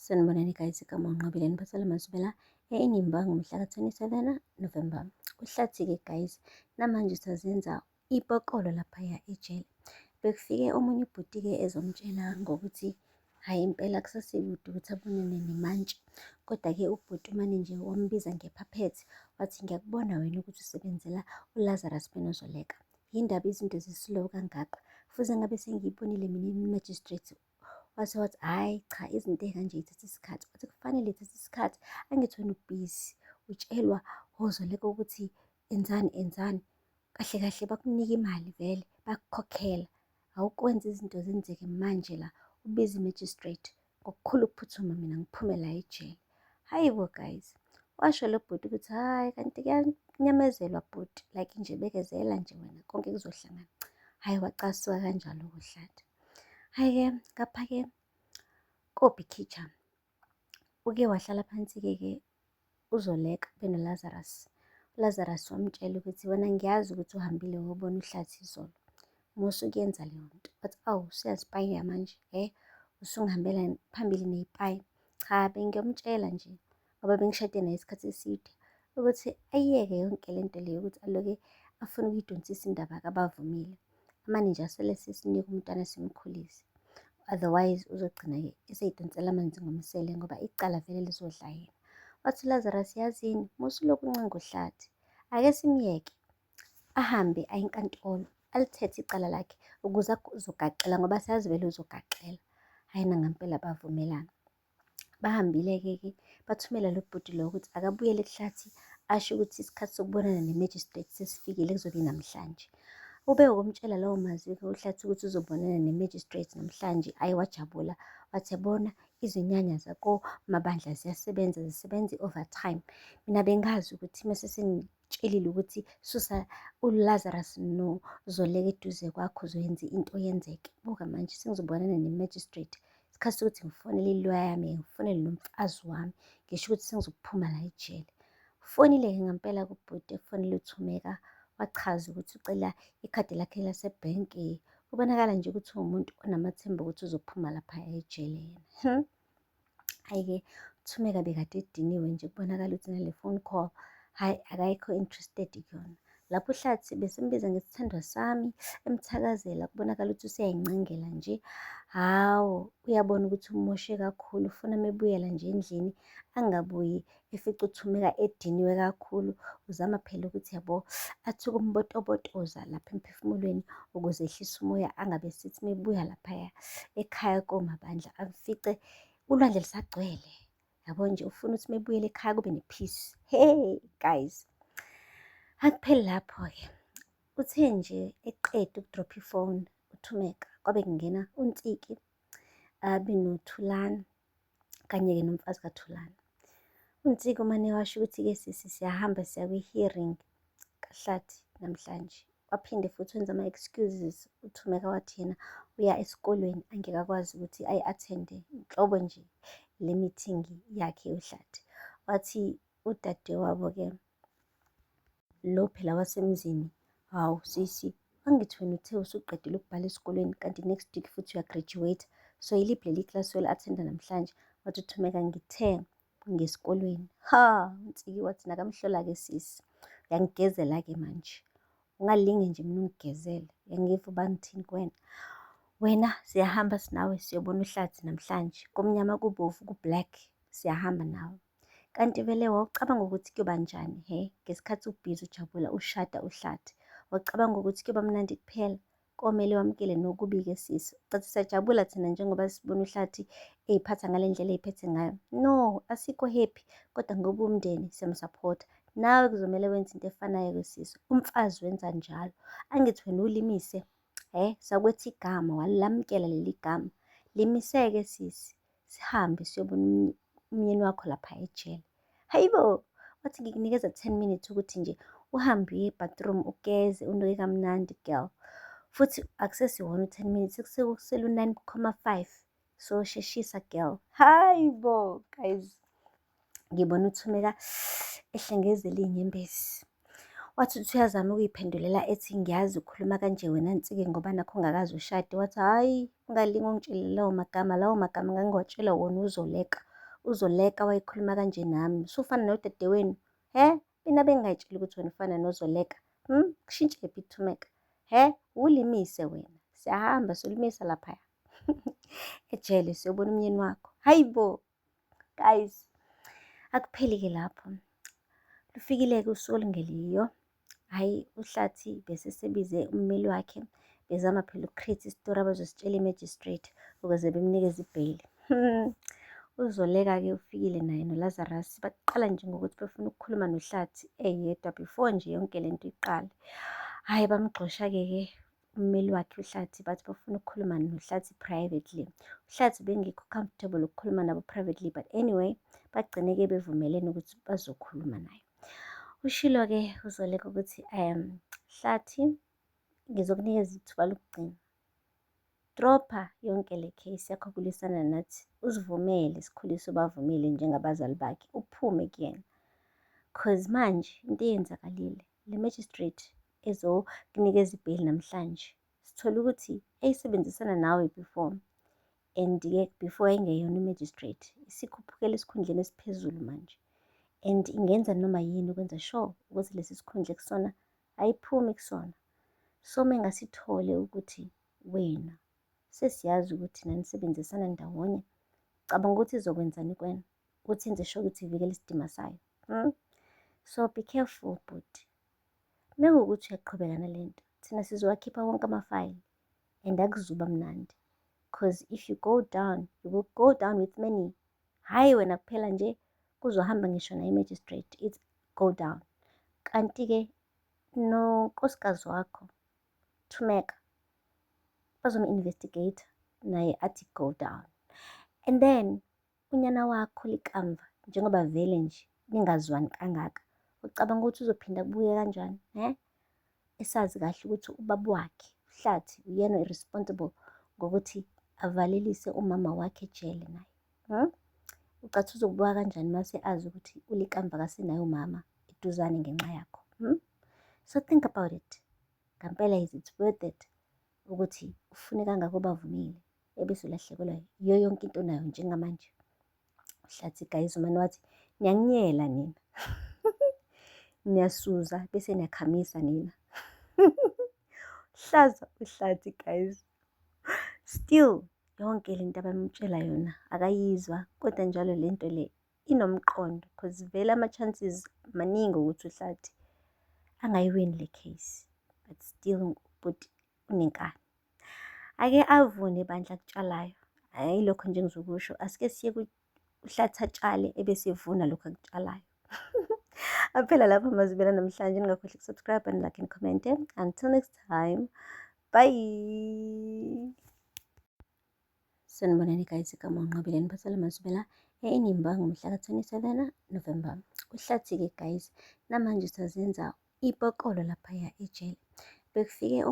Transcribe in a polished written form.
Sanibonani guys, igama uNqobile niphathela Mazibela e-Inimba ngomhla ka-27 November. Uhlathi-ke guys, namanje usazenza ipokolo laphaya ejele. Bekufike omunye ubhuti-ke ezomtshela ngokuthi hhayi impela kusasekude ukuthi abonane nemantshi. Kodwa-ke ubhuti umane nje wambiza ngephaphethi wathi ngiyakubona wena ukuthi usebenzela uLazarus Benozoleka. Yindaba izinto zi-slow kangaka? Fuze ngabe sengiyibonile mina i-magistrate. Wase wathi hhayi cha izinto ey'kanje y'thatha isikhathi. Wathi kufanele y'thathe isikhathi, angithi wena ubhizi utshelwa oZoleka ukuthi enzani enzani. Kahle kahle bakunika imali vele bayakukhokhela. Awukwenze izinto zenzeke manje la, ubize i-magistrate ngokukhulu ukuphuthuma mina ngiphume la ejele. Hhayi bo guys, washo lo bhuti ukuthi hhayi kanti kuyanyamezelwa bhuti, like nje bekezela nje wena konke kuzohlangana. Hhayi wacasuka kanjalo uHlathi. Hhayi-ke ngapha-ke koBhikhitsha uke wahlala phansi-ke ke uZoleka benoLazarus. ULazarus wamtshela ukuthi wena ngiyazi ukuthi uhambile wayobona uHlathi izolo. Musa ukuyenza leyo nto. Wathi awu usuyazipayela manje, usungihambela phambili neyipayi. Cha bengiyomtshela nje ngoba bengishade naye isikhathi eside ukuthi ayiyeke yonke le nto le yokuthi aloke afune ukuyidonsisa indaba kaBavumile. Amane nje asele sesinike umntwana simkhulise. Otherwise uzogcina-ke eseyidonsela amanzi ngomsele ngoba icala vele lizodla yena. Wathi uLazarus yazini, musa ulokhu uncenga uHlathi. Ake simyeke ahambe aye enkantolo alithethe icala lakhe ukuze azogaxela ngoba siyazi vele uzogaxela. Hhayi nangampela bavumelana. Bahambile-ke ke bathumela lo bhuti lo ukuthi akabuyele kuHlathi asho ukuthi isikhathi sokubonana ne-magistrate sesifikile kuzobe namhlanje. Ube ukumtshela lawo mazwi-ke uHlathi ukuthi uzobonana ne-magistrate namhlanje, ayi wajabula wathi yabona izinyanya zakoMabandla ziyasebenza, zisebenza i-overtime. Mina bengazi ukuthi mase sengitshelile ukuthi susa uLazarus noZoleka eduze kwakho uzoyenza into yenzeke. Buka manje sengizobonana ne-magistrate. Isikhathi sokuthi ngifonele iloya yami, ngifonele nomfazi wami, ngisho ukuthi sengizophuma la ejele. Ufonile-ke ngampela kubhuti efonela uThumeka, wachaza ukuthi ucela ikhadi lakhe lasebhenki. Kubonakala nje ukuthi uwumuntu onamathemba ukuthi uzophuma lapha ejele yena. Hhayi-ke uThumeka bekade ediniwe nje kubonakala ukuthi nale phone call hhayi akayikho interested kuyona. Lapho uHlathi besembiza ngesithandwa sami emthakazela kubonakala ukuthi useyayincengela nje. Hawu uyabona ukuthi umoshe kakhulu ufuna mebuyela nje endlini angabuyi efica uThumeka ediniwe kakhulu. Uzama phela ukuthi yabo athi ukumbotobotoza lapha emphefumulweni ukuze ehlise umoya angabe sithi mebuya laphaya ekhaya koMabandla amfice ulwandle lusagcwele. Yabo nje ufuna ukuthi mebuyela ekhaya kube ne-peace. Hey guys, akupheli lapho-ke. Uthe nje eqeda ukudropha ifoni uThumeka kwabe kungena uNtsiki abe noThulani kanye-ke nomfazi kaThulani. UNtsiki umane washo ukuthi-ke sisi siyahamba siya kwi-hearing kaHlathi namhlanje. Waphinde futhi wenza ama-excuses uThumeka wathi yena uya esikolweni angeke akwazi ukuthi ayi-attend-e nhlobo nje le meeting yakhe yoHlathi. Wathi udadewabo-ke lo phela wasemzini, hawu sisi angithi wena uthe usuqedile ukubhala esikolweni kanti next week futhi uya-graduate so yiliphi leli klasi oyoli-attend-a namhlanje? Wathi uThumeka ngithe ngesikolweni. Ha, uNtsiki wathi nakamhlola-ke sisi, uyangigezela-ke manje. Ungalinge nje mina ungigezele, uyangiva uba ngithini kuwena. Wena siyahamba sinawe siyobona uHlathi namhlanje, kumnyama kubovu ku-black, siyahamba nawe. Kanti vele wawucabanga ukuthi kuyoba njani he ngesikhathi ubhizi ujabula ushada uHlathi? Wawucabanga ukuthi kuyoba mnandi kuphela? Komele wamukele nokubi-ke sisi. Cathi siyajabula thina njengoba sibona uHlathi ey'phatha ngale ndlela ey'phethe ngayo. No, asikho happy kodwa ngoba umndeni siyamsaphotha. Nawe kuzomele wenze into efanayo-ke sisi. Umfazi wenza njalo. Angithi wena ulimise, sakwetha igama walamukela leli gama. Limise-ke sisi. Sihambe siyobona umyeni wakho lapha ejele. Hayibo, wathi ngikunikeza 10 minutes ukuthi nje uhambe uye ebathroom ugeze unuke kamnandi girl. Futhi akusesiwona u-10 minutes sekusele u-9.5 so sheshisa girl. Hayibo guys, ngibona uThumeka ehlengezela iy'nyembezi. Wathi uthi uyazama ukuyiphendulela ethi ngiyazi ukhuluma kanje wena Ntsiki ngoba nakho ungakaze ushade. Wathi hhayi ungalinge ungitshele lawo magama, lawo magama ngangiwatshela wona uZoleka. uZoleka wayekhuluma kanje nami, usufana nodadewenu, he? Mina bengingay'tsheli ukuthi wena ufana noZoleka, Kushintshephi Thumeka, he? Ulimise wena, siyahamba siyolimisa laphaya ejele siyobona umyeni wakho. Hayi bo, guys, akupheli-ke lapho. Lufikile-ke usuku olungeliyo. Hhayi, uHlathi bese sebize ummeli wakhe bezama phela uku-create isitori abazositshela i-magistrate ukuze bemnikeze ibheyili. UZoleka-ke ufikile naye noLazarus baqala nje ngokuthi befuna ukukhuluma noHlathi eyedwa before nje yonke lento iqale. Hhayi, bamgxosha-ke ke ummeli wakhe uHlathi bathi bafuna ukukhuluma noHlathi privately. UHlathi bengekho comfortable ukukhuluma nabo privately, but anyway bagcine-ke bevumelene ukuthi bazokhuluma naye. Ushilo-ke uZoleka ukuthi Hlathi, ngizokunikeza ithuba lokugcina. Dropha yonke le case yakho kulwisana nathi, uzivumele sikhulise ubavumile njengabazali bakhe, uphume kuyena. Cause manje into eyenzakalile, le magistrate ezokunikeza ibheyili namhlanje, sithola ukuthi eyisebenzisana nawe before and-ke before yayingeyona i-magistrate, isikhuphukela esikhundleni esiphezulu manje and ingenza noma yini ukwenza sure ukuthi lesi sikhundla ekusona ayiphumi kusona. So mengasithole ukuthi wena sesiyazi ukuthi nanisebenzisana ndawonye, cabanga ukuthi izokwenzani kuwena, ukuthi yenze sure ukuthi ivikele isidima sayo. So be careful bhuti. Mekuwukuthi uyaqhubeka nalento, thina sizowakhipha wonke amafayili and akuzuba mnandi. Cause if you go down, you will go down with many. Hhayi wena kuphela nje, kuzohamba ngisho naye i-magistrate, it's go down. Kanti-ke nonkosikazi wakho Thumeka bazomu-investigate naye athi go down. And then unyana wakho likamva njengoba vele nje ningazwani kangaka, ucabanga ukuthi uzophinda kubuye kanjani, he? Esazi kahle ukuthi ubaba wakhe uHlathi uyena responsible ngokuthi avalelise umama wakhe ejele naye. Ucathi uzokubuka kanjani mase azi ukuthi ulikamva kasenaye umama eduzane ngenxa yakho. So think about it. Ngampela is it worth it ukuthi ufune kangaka ubavumile ebese ulahlekelwa yiyo yonke into onayo njengamanje. Uhlathi guys umane wathi niyanginyela nina. Niyasuza bese niyakhamisa nina. Hlaza uHlathi guys. Still yonke lento abamtshela yona akayizwa, kodwa njalo lento le inomqondo cause vele ama-chances maningi ukuthi uHlathi angayiwini le case, but still ubhuti unenkani. Ake avune bandla akutshalayo. Hhayi lokho nje engizokusho, asike siye uHlathi atshale ebese evuna lokhu akutshalayo. Aphela lapho amazwi namhlanje, ningakhohlwa uku-subscribe and like and comment. Until next time, bye. Sanibonani guys, igama uNqobile niphathela amazwibela e-Inimba ngomhla ka-27 November. Uhlathi-ke guys, namanje usazenza ipokolo laphaya ejele. Bekufike